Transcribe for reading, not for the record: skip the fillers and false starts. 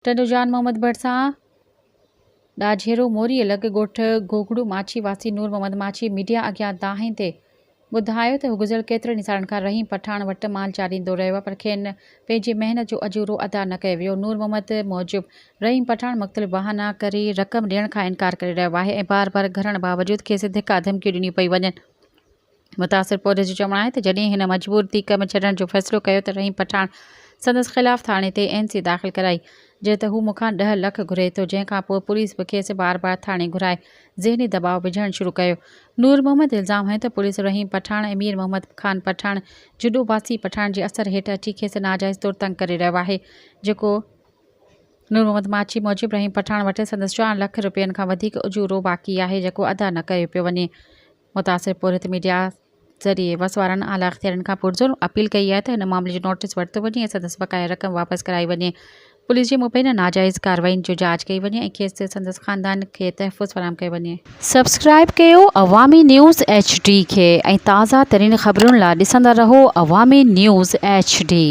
ٽنڊو جان محمد ڀرسان ڏاجهيرو موريء لڳ ڳوٺ گوگڙو ماڇي واسي نور محمد ماڇي ميڊيا اڳيان دانهيندي ٻڌايو ته هو گذريل ڪيترن ئي سالن کان رحيم پٺاڻ وٽ مال چاريندو رهيو آهي پر کين پنهنجي محنت جو اجورو ادا نه ڪيو ويو. نور محمد موجب رحيم پٺاڻ مختلف بهانا ڪري رقم ڏيڻ کان انڪار ڪري رهيو آهي ۽ بار بار گهرڻ باوجود کيس ڌڪا ڌمڪيون ڏنيون پيون وڃن. متاثر پورهيت جو چوڻ آهي ته جڏهن هن مجبور ٿي ڪم ڇڏڻ جو فيصلو ڪيو ته رحيم پٺاڻ سندس خلاف ٿاڻي تي اين سي داخل ڪرائي جنهن ته هو مون کان ڏهه لک گهري ٿو جنهن کان پوء پوليس به کيس بار بار ٿاڻي گهرائي ذهني دٻاء وجهڻ شروع ڪيو. نور محمد الزام هنيو ته پوليس رحيم پٺاڻ ۽ مير محمد خان پٺاڻ جڏو واسي پٺاڻ جي اثر هيٺ اچي کيس ناجائز طور تنگ ڪري رهيو آهي جيڪو نور محمد ماڇي موجب رحيم پٺاڻ وٽ سندس چار لک رپين کان وڌيڪ اجورو باقي آهي جيڪو ادا نه ڪيو پيو وڃي. متاثر پورهيت ميڊيا ذريعي وس وارن اعليٰ اختيارين کان پرزور اپيل ڪئي آهي ته هن معاملي جو نوٽيس ورتو وڃي ۽ سندس بقايا رقم واپس ڪرائي وڃي، پوليس جي مبينا ناجائز ڪارروائين جو جاچ ڪئي وڃي ۽ کيس سندس خاندان کي تحفظ فراهم ڪيو وڃي. سبسڪرائيب ڪيو عوامي نيوز ايڇ ڊي کي ۽ تازه ترين خبرن لا ڏسندا رهو عوامي نيوز ايڇ ڊي.